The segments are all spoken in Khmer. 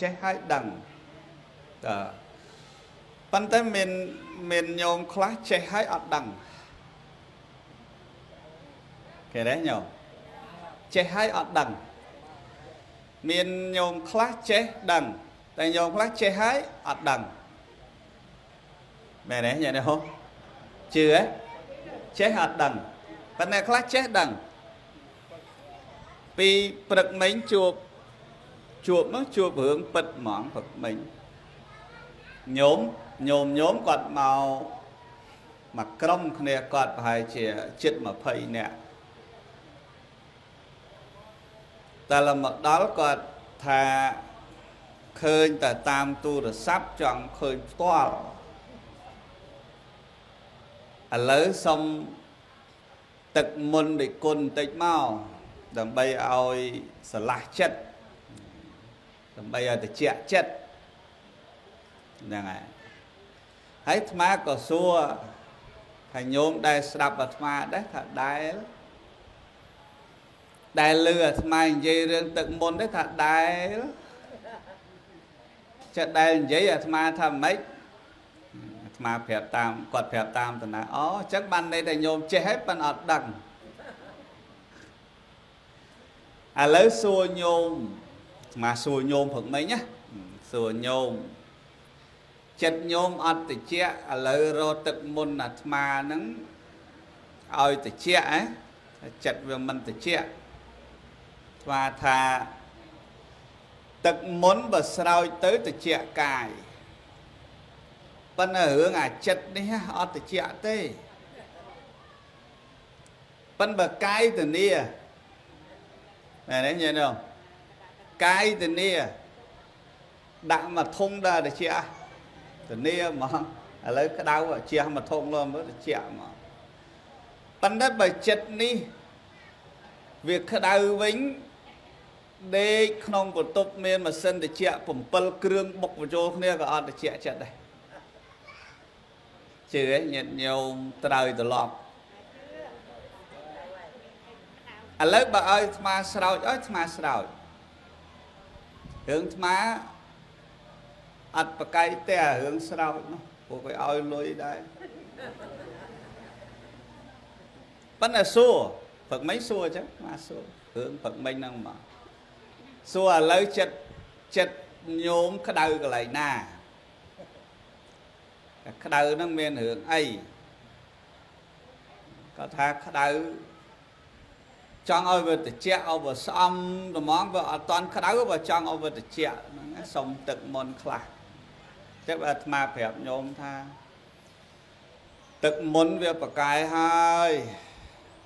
ចេះហើយដឹងតើប៉ុន្តែមានញោមខ្លះចេះហើយអត់ដឹងគេទេញោមចេះហើយអត់ដឹងមានញោមខ្លះចេះដឹងតែញោមខ្លះចេះហើយអត់ដឹងមែនទេញ៉ែនេះហ៎ជឿទេចេះអត់ដឹងប៉ុន្តែខ្លះចេះដឹងពីព្រឹកមិញជួបមកជួបរឿងពិតហ្មងព្រឹកមិញញោមគាត់មកក្រុមគ្នាគាត់ប្រហែលជាជិត20នាក់តែមកដល់គាត់ថាឃើញតែតាមទូរស័ព្ទចង់ឃើញផ្ទាល់ឥឡូវសុំទឹកមុនដូចគុណបន្តិចមកដើម្បីឲ្យស្រឡះចិត្តដើម្បីឲ្យត្រជាក់ចិត្តហ្នឹងហើយហើយអាត្មាក៏សួរថាញោមដែលស្ដាប់អាត្មាដែរថាដែលលឺអាត្មានិយាយរឿងទឹកមុនទេថាដែលចិត្តដែលនិយាយអាត្មាថាម៉េចអាត្មាប្រាប់តាមគាត់ប្រាប់តាមតាណាអូអញ្ចឹងបានន័យថាញោមចេះហើយប៉ុន្តែអត់ដឹងឥឡូវសួរញោមអាត្មាសួរញោមព្រឹកមិញណាសួរញោមចិត្តញោមអត់តិចឥឡូវរកទឹកមុនអាត្មាហ្នឹងឲ្យតិចហ៎ចិត្តវាមិនតិចអាត្មាថាទឹកមុនបើស្រោចទៅតិចកាយប៉ុន្តែរឿងអាចិត្តនេះអត់តិចទេប៉ុន្តែបើកាយធានាមែនទេញ៉ែនោះកាយធានាដាក់មកធុងដល់តិចធានាហ្មងឥឡូវក្តៅជះមកធុងលោមើលតិចហ្មងប៉ុន្តែបើចិត្តនេះវាក្តៅវិញដេកក្នុងបន្ទប់មានម៉ាស៊ីនត្រជាក់7គ្រឿងបុកបញ្ចូលគ្នាក៏អត់ត្រជាក់ចិត្តដែរជឿទេញាតិញោមត្រូវត្រឡប់ឥឡូវបើឲ្យអាត្មាស្រោចឲ្យអាត្មាស្រោចរឿងអាត្មាអត់ប្រកែកទេរឿងស្រោចនោះពួកគេឲ្យលុយដែរប៉ុន្តែសួរព្រឹកមិញសួរអញ្ចឹងមកសួររឿងព្រឹកមិញហ្នឹងមកសួរឥឡូវចិត្តញោមក្តៅកន្លែងណាក្តៅហ្នឹងមានរឿងអីគាត់ថាក្តៅចង់ឲ្យវាត្រជាក់ឲ្យវាស្អំត្មងវាអត់តាន់ក្តៅបើចង់ឲ្យវាត្រជាក់ហ្នឹងសុំទឹកមុនខ្លះចឹងអាត្មាប្រាប់ញោមថាទឹកមុនវាប្រកែហើយ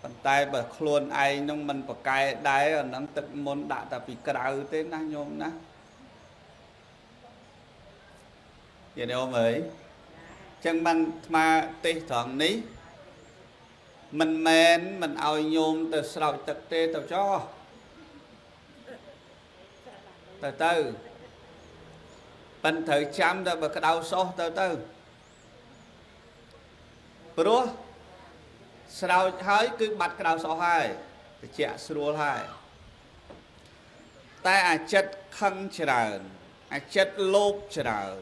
ប៉ុន្តែបើខ្លួនឯងនឹងមិនប្រកែដែរអាហ្នឹងទឹកមុនដាក់តែពីក្រៅទេណាញោមណាញាតិញោមអើយចឹងបានអាត្មាទេសត្រង់នេះមិនមែនមិនឲ្យញោមទៅស្រោចទឹកទេទៅចោះទៅប៉ិនត្រូវចាំតែបើក្តៅសោះទៅព្រោះស្រោចហើយគឺបាត់ក្តៅសោះហើយត្រជាក់ស្រួលហើយតែអាចិត្តខឹងច្រើនអាចិត្តលោភច្រើន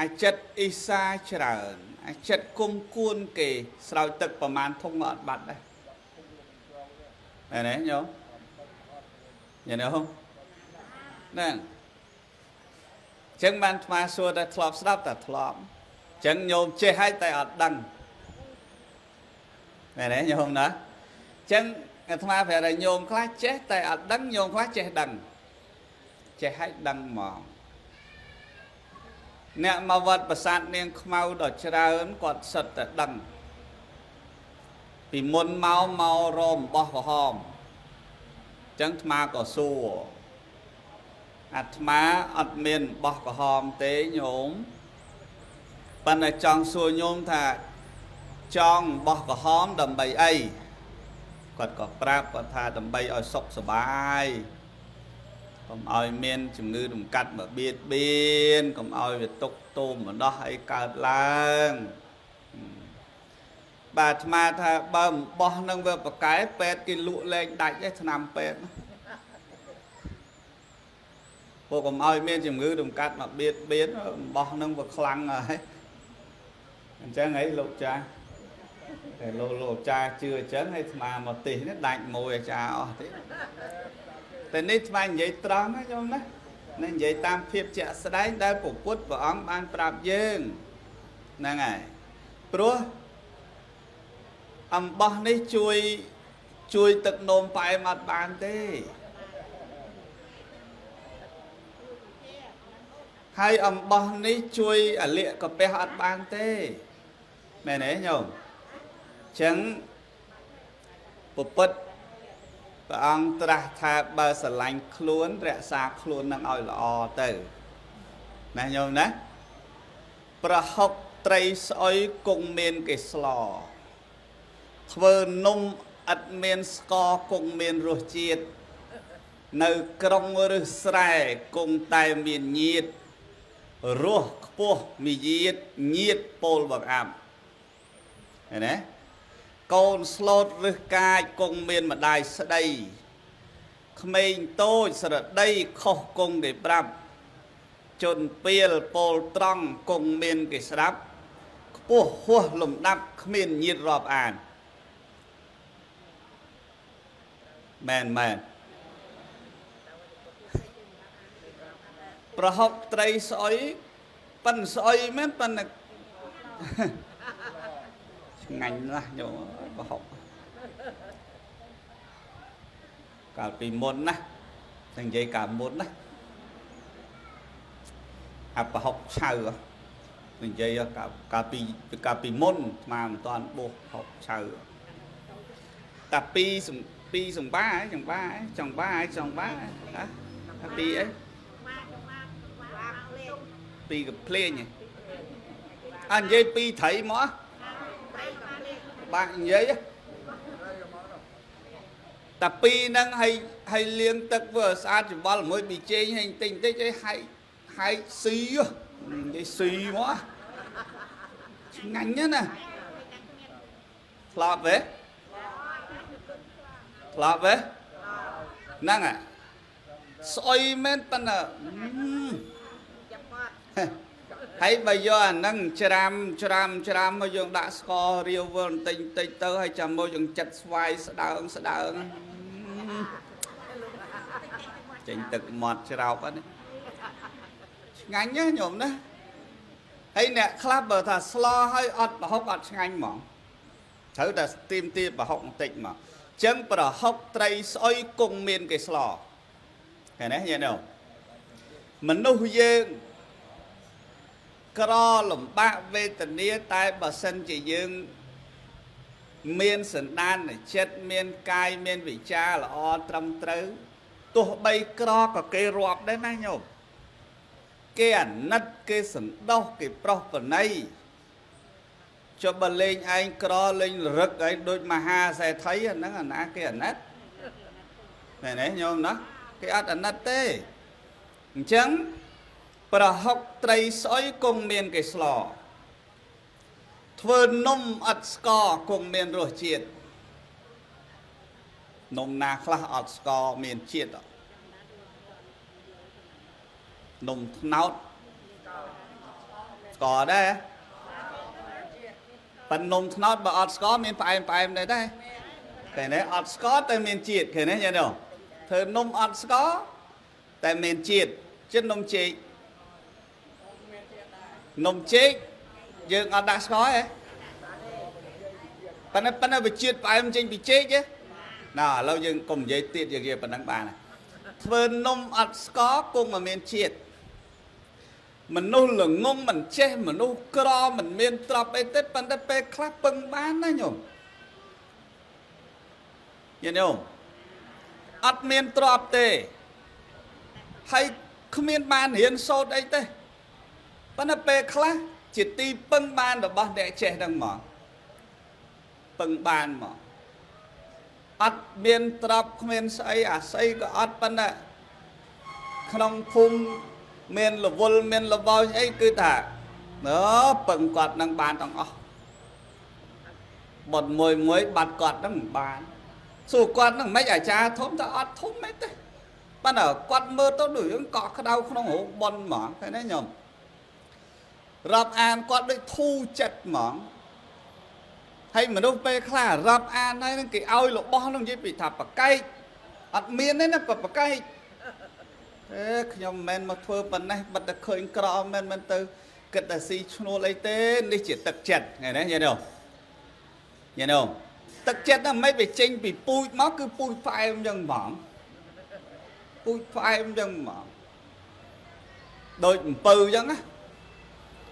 អាចិត្តអ៊ីសាច្រើនអាចិត្តគុំគួនគេស្រោចទឹកប្រមាណធុងក៏អត់បាត់ដែរមែនទេញោមញ៉ែញោមហ្នឹងចឹងបានអាត្មាសួរតែធ្លាប់ស្ដាប់តែធ្លាប់ចឹងញោមចេះហើយតែអត់ដឹងមែនទេញោមណាចឹងអាត្មាប្រាប់ថាញោមខ្លះចេះតែអត់ដឹងញោមខ្លះចេះដឹងចេះហើយដឹងហ្មងអ្នកមកវត្តប្រាសាទនាងខ្មៅដ៏ច្រើនគាត់សិតតែដឹងពីមុនមករមបោះក្រហមចឹងអាត្មាក៏សួរអាត្មាអត់មានបោះក្រហមទេញោមប៉ុន្តែចង់សួរញោមថាចង់បោះក្រហមដើម្បីអីគាត់ក៏ប្រាប់គាត់ថាដើម្បីឲ្យសុខសប្បាយកុំឲ្យមានជំងឺដង្កាត់មកបៀតបៀនកុំឲ្យវាទុកទោមម្ដោះអីកើតឡើងបាទអាត្មាថាបើមិនបោះនឹងវាប្រកែពេទ្យគេលក់លែងដាច់ទេថ្នាំពេទ្យ ពួកកុំឲ្យមានជំងឺដង្កាត់មកបៀតបៀនអំបោះនឹងវាខ្លាំងហើយអញ្ចឹងហីលោកចាស់តែលោកចាស់ជឿអញ្ចឹងហើយអាត្មាមកទេសនេះដាច់មួយអាចារ្យអស់ទៀតតែនេះអាត្មានិយាយត្រង់ណាញោមណានេះនិយាយតាមភាពជាក់ស្ដែងដែលព្រះពុទ្ធព្រះអង្គបានប្រាប់យើងហ្នឹងហើយព្រោះអំបោះនេះជួយទឹកនោមផ្អែមអត់បានទេហើយអំបោះនេះជួយអាលៀកកាពះអត់បានទេមែនទេញោមអញ្ចឹងព្រះពុទ្ធព្រះអង្គត្រាស់ថាបើស្រឡាញ់ខ្លួនរក្សាខ្លួននឹងឲ្យល្អទៅណាញោមណាប្រហុកត្រីស្អុយគង់មានគេស្លធ្វើនំឥតមានស្ករគង់មានរសជាតិនៅក្រុងឬស្រែគង់តែមានញាតរស់ខ្ពស់មាយាទញាតពោលបង្អាប់ឃើញទេកូនស្លូតឬកាចគង់មានម្ដាយស្ដីក្មេងតូចស្រដីខុសគង់គេប្រាប់ជនពៀលពោលត្រង់គង់មានគេស្ដាប់ខ្ពស់ហួសលំដាប់គ្មានញាតរាប់អានមែនមែនប្រហុកត្រីស្អុយប៉ិនស្អុយមែនប៉ិនឆ្ងាញ់ណាស់ញោមប្រហុកកាលពីមុនណាតែនិយាយកាលមុនណាអាប្រហុកឆៅនិយាយកាលពីមុនអាត្មាមិនតាន់បោះប្រហុកឆៅតែពីរសង្បាចង្បាចង្បាចង្បាណាពីអីពីកភ្លេងអញនិយាយពីត្រីមកបាក់និយាយតែពីហ្នឹងឲ្យលាងទឹកវាស្អាតច្បល់មួយប៊ីចេងឲ្យបន្តិចបន្តិចឲ្យហែកស៊ីនិយាយស៊ីមកឆ្ងាញ់ណាធ្លាប់ទេធ្លាប់ទេហ្នឹងហ่ะស្អុយមែនប៉ុន្តែហើយបើយកអាហ្នឹងច្រាមច្រាមច្រាមមកយើងដាក់ស្កររាវវិលបន្តិចបន្តិចទៅហើយចាំមកយើងចិត្តស្វាយស្ដើងស្ដើងចេញទឹកមាត់ច្រោកហ្នឹងឆ្ងាញ់ណាញោមណាហើយអ្នកខ្លះបើថាស្លហើយអត់ប្រហុកអត់ឆ្ងាញ់ហ្មងត្រូវតែស្ទីមទាប្រហុកបន្តិចមកចឹងប្រហុកត្រីស្អុយគង់មានគេស្លឃើញទេញាតិញោមមនុស្សយើងក្រលំបាកវេទនាតែបើសិនជាយើងមានសន្តានចិត្តមានកាយមានវិចារល្អត្រឹមត្រូវទោះបីក្រក៏គេរាប់ដែរណាញោមគេអាណិតគេសន្តោសគេប្រោះប្រណីចុះបើលេងឯងក្រលេងរឹកឯងដូចមហាសេដ្ឋីអាហ្នឹងអាណាគេអាណិតមែនទេញោមណាគេអត់អាណិតទេអញ្ចឹងប្រហុកត្រីស្អុយគង់មានគេស្លធ្វើនំអត់ស្ករគង់មានរសជាតិនំណាខ្លះអត់ស្ករមានជាតិនំត្នោតស្ករដែរប៉ុន្តែនំត្នោតបើអត់ស្ករមានផ្អែមផ្អែមដែរដែរឃើញទេអត់ស្ករតែមានជាតិឃើញទេញ៉ែធ្វើនំអត់ស្ករតែមានជាតិជាតិនំចេកនំចេកយើងអត់ដាក់ស្ករទេប៉ុន្តែវាជាតិផ្អែមចេញពីចេកទេណាឥឡូវយើងកុំនិយាយទៀតយើងនិយាយប៉ុណ្ណឹងបានធ្វើនំអត់ស្ករគង់តែមានជាតិមនុស្សល្ងងមិនចេះមនុស្សក្រមិនមានទ្រព្យអីទេប៉ុន្តែពេលខ្លះពឹងបានណាញោមញាតិញោមអត់មានទ្រព្យទេហើយគ្មានបានរៀនសូត្រអីទេប៉ុន្តែពេលខ្លះជាទីពឹងបានរបស់អ្នកចេះហ្នឹងមកពឹងបានមកអត់មានទ្រព្យគ្មានស្អីអាស្អីក៏អត់ប៉ុន្តែក្នុងភូមិមានរវល់មានលវោអីគឺថាពឹងគាត់នឹងបានទាំងអស់បុណ្យមួយមួយបាត់គាត់នឹងមិនបានសួរគាត់នឹងមិនអាចារ្យធំតែអត់ធំមិនទេ ប៉ុន្តែគាត់មើលទៅដូចយើងកក់ក្ដៅក្នុងរោងប៉ុនហ្មងឃើញទេញោមរាប់អានគាត់ដូចធូរចិត្តហ្មងហើយមនុស្សពេលខ្លះរាប់អានហើយនឹងគេឲ្យរបស់នឹងនិយាយពីថាបកែកអត់មានទេណាបកែកអេខ្ញុំមិនមែនមកធ្វើប៉ុណ្ណេះបិទតែឃើញក្រមិនមែនទៅគិតតែស៊ីឈ្នួលអីទេនេះជាទឹកចិត្តឃើញទេញោមញោមទឹកចិត្តហ្នឹងមិនវាចេញពីពូជមកគឺពូជផ្អែមចឹងហ្មងពូជផ្អែមចឹងហ្មងដូចអំពៅចឹងណា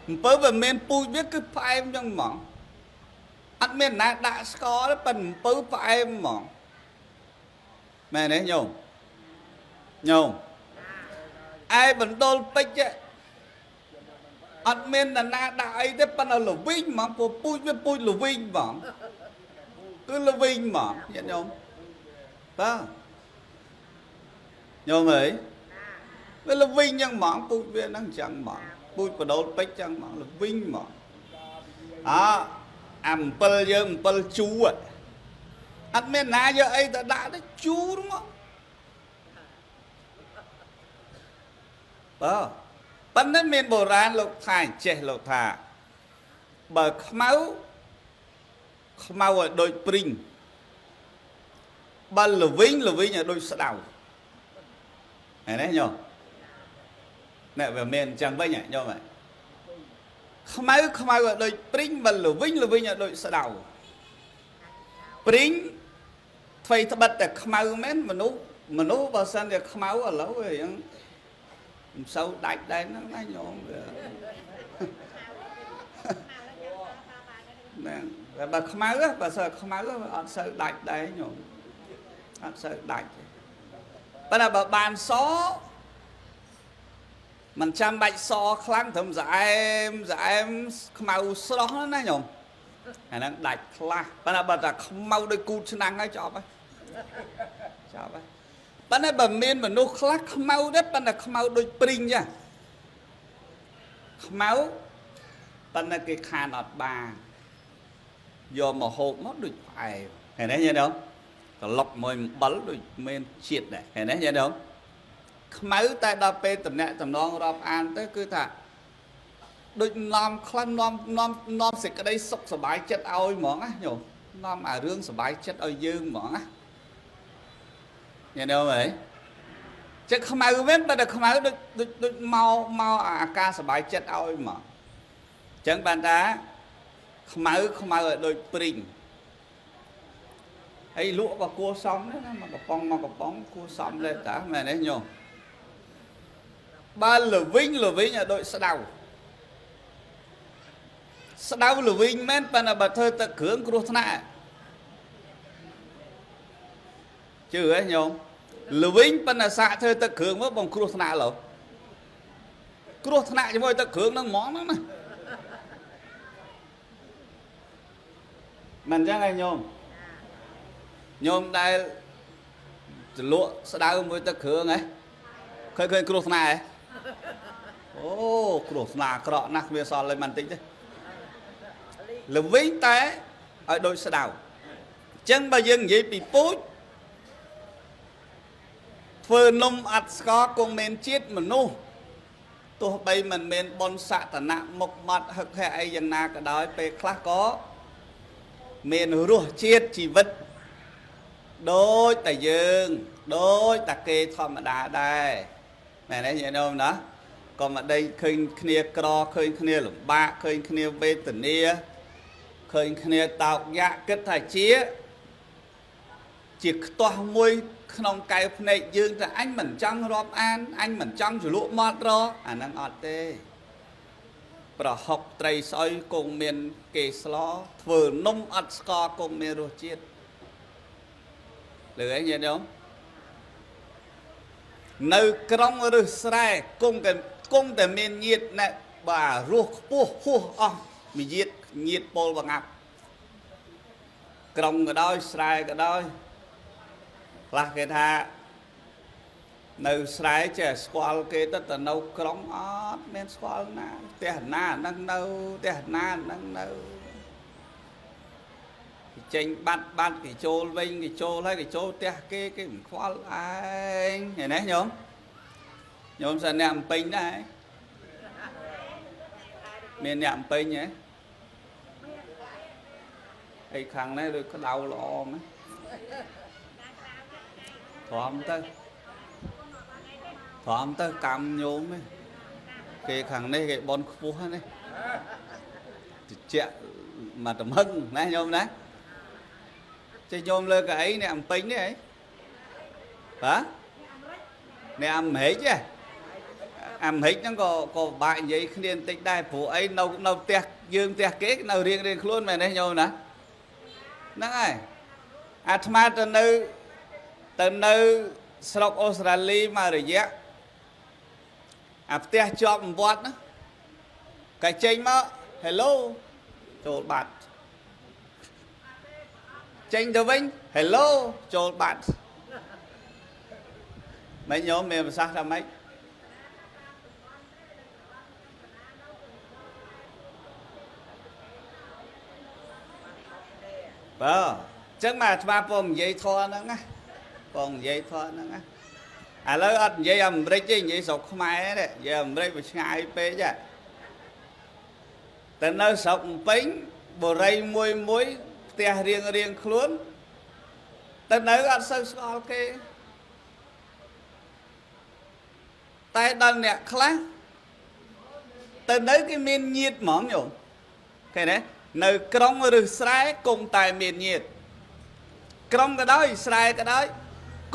អំពៅវាមានពូជវាគឺផ្អែមចឹងហ្មងអត់មានណាដាក់ស្ករទេប៉ុន្តែអំពៅផ្អែមហ្មងមែនទេញោមញោមឯបណ្ដុលពេជ្រអត់មានណាដាក់អីទេប៉ុន្តែល្វីងហ្មងពូជវាពូជល្វីងហ្មងគឺល្វីងហ្មងញាតិញោមបាទញោមអើយវាល្វីងចឹងហ្មងពូជវាហ្នឹងចឹងហ្មងពូជបដូលពេជ្រចឹងហ្មងល្វីងហ្មងអើអាអំពិលយើងអំពិលជូរអត់មានណាយកអីទៅដាក់ទេជូរហ្មងបាទប៉ុន្តែមានបុរាណលោកថាចេះលោកថាបើខ្មៅខ្មៅឲ្យដូចព្រីងបើល្វីងល្វីងឲ្យដូចស្ដៅឃើញទេញោមអ្នកវាមានអញ្ចឹងវិញញោមខ្មៅខ្មៅឲ្យដូចព្រីងបើល្វីងល្វីងឲ្យដូចស្ដៅព្រីងថ្វីត្បិតតែខ្មៅមែនមនុស្សបើសិនជាខ្មៅឥឡូវវាយ៉ាងមិនសូវដាច់ដែរហ្នឹងណាញោមវាហ្នឹងតែបើខ្មៅបើសិនខ្មៅអត់សូវដាច់ដែរញោមអត់សូវដាច់ទេប៉ុន្តែបើបានសមិនចាំបាច់សខ្លាំងត្រឹមស្អែមស្អែមខ្មៅស្រស់ណាញោមអាហ្នឹងដាច់ខ្លះប៉ុន្តែបើតែខ្មៅដូចគូតឆ្នាំងហើយចប់ហើយចប់ហើយប៉ុន្តែបើមានមនុស្សខ្លះខ្មៅដែរប៉ុន្តែខ្មៅដូចព្រីងចាខ្មៅប៉ុន្តែគេខានអត់បានយកមកហូបមកដូចផ្អែមឃើញទេញោមក្លុកមួយអំបិលដូចមានជាតិដែរឃើញទេញោមខ្មៅតែដល់ពេលតំណាក់តំណងរាប់អានទៅគឺថាដូចនាំខ្លះនាំនាំនាំសេចក្តីសុខសប្បាយចិត្តឲ្យហ្មងណាញោមនាំអារឿងសប្បាយចិត្តឲ្យយើងហ្មងណាញោមអើយចិត្តខ្មៅវិញបើតែខ្មៅដូចដូចដូចមកមកអាការសប្បាយចិត្តឲ្យហ្មងអញ្ចឹងបានថាខ្មៅខ្មៅឲ្យដូចព្រីងហើយលក់ក៏គួរសមដែរណាមកកំប៉ុងមកកំប៉ុងគួរសមដែរតាមែនទេញោមបើល្វីងល្វីងឲ្យដូចស្ដៅស្ដៅល្វីងមែនប៉ុន្តែបើធ្វើទឹកគ្រឿងគ្រោះថ្នាក់ជឿហ៎ញោមល្វីងប៉ុន្តែសាកធ្វើទឹកគ្រឿងមកបងគ្រោះថ្នាក់ឡូវគ្រោះថ្នាក់ជាមួយទឹកគ្រឿងហ្នឹងហ្មងហ្នឹងណាមិនអញ្ចឹងឯងញោមញោមដែលជ្រលក់ស្ដៅមួយទឹកគ្រឿងហ៎ឃើញឃើញគ្រោះថ្នាក់ហ៎អូគ្រោះថ្នាក់អាក្រក់ណាស់គ្មានសល់លេមិនតិចទេល្វីងតែឲ្យដូចស្ដៅអញ្ចឹងបើយើងនិយាយពីពូជធ្វើនំអត់ស្ករគង់មានជាតិមនុស្សទោះបីមិនមានបុណ្យសតនៈមុខមាត់ហឹកហែអីយ៉ាងណាក៏ដោយពេលខ្លះក៏មានរសជាតិជីវិតដូចតែយើងដូចតែគេធម្មតាដែរមែនទេញាតិញោមណាក៏មកដេញឃើញគ្នាក្រឃើញគ្នាលំបាកឃើញគ្នាវេទនាឃើញគ្នាតោកយ៉ាក់គិតថាជាខ្ទាស់មួយក្នុងកែវភ្នែកយើងតែអញមិនចង់រាប់អានអញមិនចង់ជ្រលក់មាត់រអាហ្នឹងអត់ទេប្រហុកត្រីស្អុយគង់មានគេស្លធ្វើនំអត់ស្ករគង់មានរសជាតិលឺអីញាតិញោមនៅក្រុងឬស្រែគង់តែមានញាតណែបាទរស់ខ្ពស់ហួសអស់មយាតញាតពលវងាប់ក្រុងក៏ដោយស្រែក៏ដោយខ្លះគេថានៅស្រែចេះស្គាល់គេទៅតែនៅក្រុងអត់មានស្គាល់ណាផ្ទះណាហ្នឹងនៅផ្ទះណាហ្នឹងនៅ គេចេញបាត់បាត់គេចូលវិញគេចូលហើយគេចូលផ្ទះគេគេមិនខ្វល់ឯងឃើញទេញោមញោមសិនអ្នកអំពេញដែរមានអ្នកអំពេញហ៎អីខាងនេះដូចក្តៅល្អណាស់ទ្រាំទៅទ្រាំទៅកម្មញោមឯងគេខាងនេះគេបនខ្ពស់ហ្នឹងនេះតិចមកតំហឹងណាញោមណាចេះញោមលើកៅអីអ្នកអំពេញនេះអីបាទអ្នកអាមេរិកហ៎អាមេរិកហ្នឹងក៏ក៏ពិបាកនិយាយគ្នាបន្តិចដែរព្រោះអីនៅនៅផ្ទះយើងផ្ទះគេនៅរៀងរៀងខ្លួនមែនទេញោមណាហ្នឹងហើយអាត្មាទៅនៅទៅនៅស្រុកអូស្ត្រាលីមករយៈអាផ្ទះជាប់វត្តណាកាចេញមក Hello ចូលបាត់ចេញទៅវិញ Hello ចូលបាត់មិនញោមមានប្រសាសន៍ថាម៉េចបាទអញ្ចឹងមកអាត្មាពងនិយាយធម៌ហ្នឹងណាពងនិយាយធម៌ហ្នឹងណាឥឡូវអត់និយាយអាមេរិកទេនិយាយស្រុកខ្មែរទេនិយាយអាមេរិកវាឆ្ងាយពេកហ៎តែនៅស្រុកពេញបរិយមួយមួយផ្ទះរៀងរៀងខ្លួនតែនៅអត់សូវស្គាល់គេតែដល់អ្នកខ្លះទៅនៅគេមានញាតហ្មងញោមឃើញទេនៅក្រុងឬស្រែគង់តែមានញាតក្រុងក៏ដោយស្រែក៏ដោយ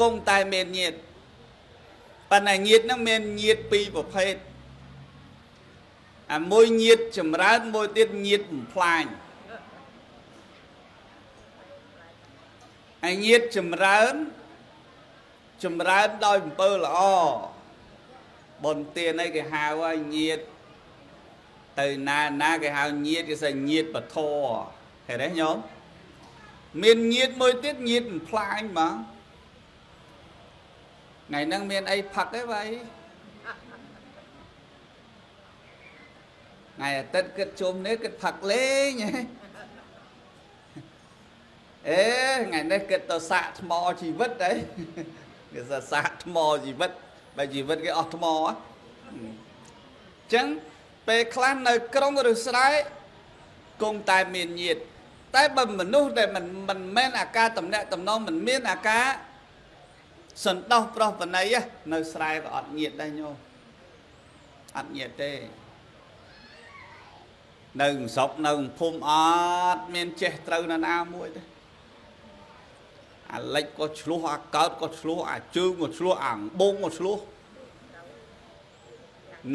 គង់តែមានញាតប៉ុន្តែញាតហ្នឹងមានញាតពីរប្រភេទអាមួយញាតចម្រើនមួយទៀតញាតបំផ្លាញអាញាតចម្រើនចម្រើនដោយអំពើល្អបុណ្យទានអីគេហៅឲ្យញាតទៅណាណាគេហៅញាតគេថាញាតពធឃើញទេញោមមានញាតមួយទៀតញាតបំផ្លាញហ្មងថ្ងៃហ្នឹងមានអីផឹកទេបើថ្ងៃអាទិត្យគិតជុំនេះគិតផឹកលេងហ៎អេថ្ងៃនេះគិតទៅសាកថ្មជីវិតហីគេថាសាកថ្មជីវិតបើជីវិតគេអស់ថ្មអញ្ចឹងពេលខ្លះនៅក្រុងឬស្រែគង់តែមានញាតតែបើមនុស្សដែលមិនមិនមែនអាការតំណាក់តំណងមិនមានអាការសន្តោសប្រុសបណីនៅស្រែក៏អត់ញាតដែរញោមអត់ញាតទេនៅស្រុកនៅភូមិអត់មានចេះត្រូវណាណាមួយទេអាលិចក៏ឆ្លោះអាកើតក៏ឆ្លោះអាជើងក៏ឆ្លោះអាបងក៏ឆ្លោះ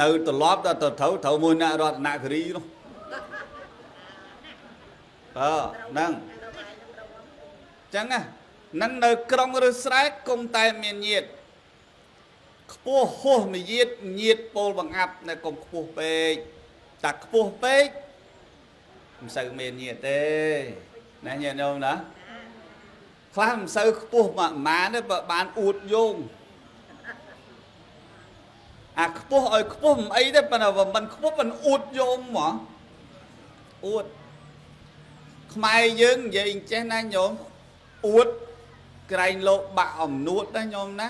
នៅត្រឡប់ទៅត្រូវត្រូវមួយអ្នករតនគិរីនោះអឺហ្នឹងចឹងណានឹងនៅក្រុងឬស្រែគង់តែមានញាតខ្ពស់ហួសមយាតញាតពោលបង្អាប់នៅកុំខ្ពស់ពេកតែខ្ពស់ពេកមិនសូវមានញាតទេណាញាតិញោមណាខ្លះមិនសូវខ្ពស់មកម៉ានទេបើបានអួតយោងអាខ្ពស់ឲ្យខ្ពស់មិនអីទេប៉ុន្តែមិនខ្ពស់មិនអួតយោងហ្មងអួតខ្មែរយើងនិយាយអញ្ចេះណាញោមអួតក្រែងលោកបាក់អំនួតណាញោមណា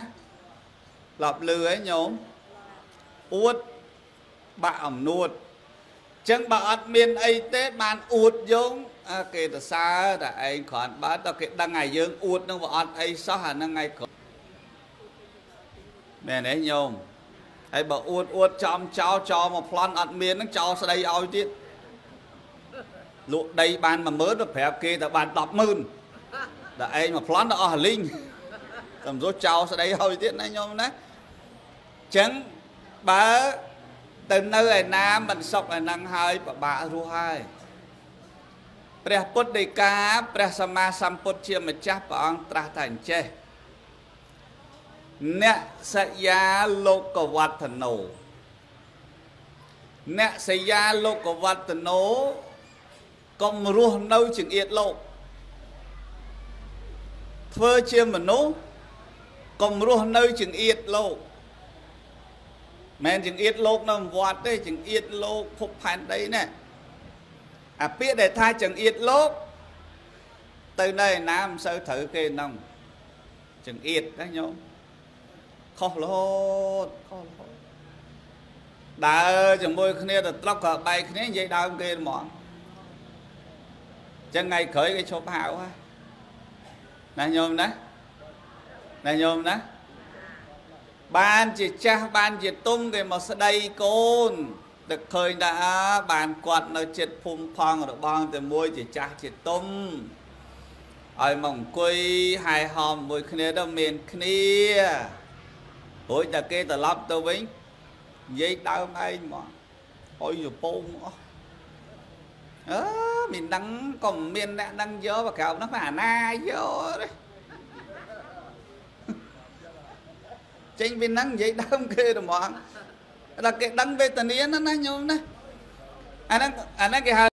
ឡប់លឺហ៎ញោមអួតបាក់អំនួតចឹងបើអត់មានអីទេបានអួតយោងគេទៅសើតែឯងគ្រាន់បើតើគេដឹងឲ្យយើងអួតនឹងវាអត់អីសោះអាហ្នឹងឯងមែនទេញោមហើយបើអួតអួតចំចោលចោលមកប្លន់អត់មានហ្នឹងចោលស្ដីឲ្យទៀតលក់ដីបាន10000ទៅប្រាប់គេតែបាន100,000តែឯងមកប្លន់ទៅអស់លីងសំសួរចោលស្ដីឲ្យទៀតណាញោមណាចឹងបើទៅនៅឯណាមិនសុខឯហ្នឹងហើយពិបាករស់ហើយព្រះពុទ្ធដីកាព្រះសម្មាសម្ពុទ្ធជាម្ចាស់ព្រះអង្គត្រាស់ថាអញ្ចេះអ្នកសយាលោកវឌ្ឍនោអ្នកសយាលោកវឌ្ឍនោកុំរស់នៅចង្អៀតលោកធ្វើជាមនុស្សកុំរស់នៅចង្អៀតលោកមិនចង្អៀតលោកនៅវត្តទេចង្អៀតលោកភពផែនដីនេះអាពាក្យដែលថាចង្អៀតលោក ទៅនៅឯណាមិនសូវត្រូវគេហ្នឹងចង្អៀតណាញោមខុសរហូតខុសរហូតដើរជាមួយគ្នាទៅត្រុកក៏បែកគ្នានិយាយដើមគេហ្មងចឹងថ្ងៃក្រោយគេឈប់ហៅហ่ะណាញោមណាណាញោមណាបានជាចាស់បានជាទុំគេមកស្ដីកូនតែឃើញថាបានគាត់នៅចិត្តភូមិផងរបងតែមួយជាចាស់ជាទុំឲ្យមកអង្គុយហែហោមមួយគ្នាទៅមានគ្នារួចតែគេត្រឡប់ទៅវិញនិយាយដើមឯងហ្មងអុយពងអស់អើមានដឹងក៏មានអ្នកដឹងយកបើក្រៅនោះអាណាយកទេចេញពីហ្នឹងនិយាយដើមគេហ្មងដល់គេដឹងវេទនាណាណាញោមណាអាហ្នឹងគេហៅ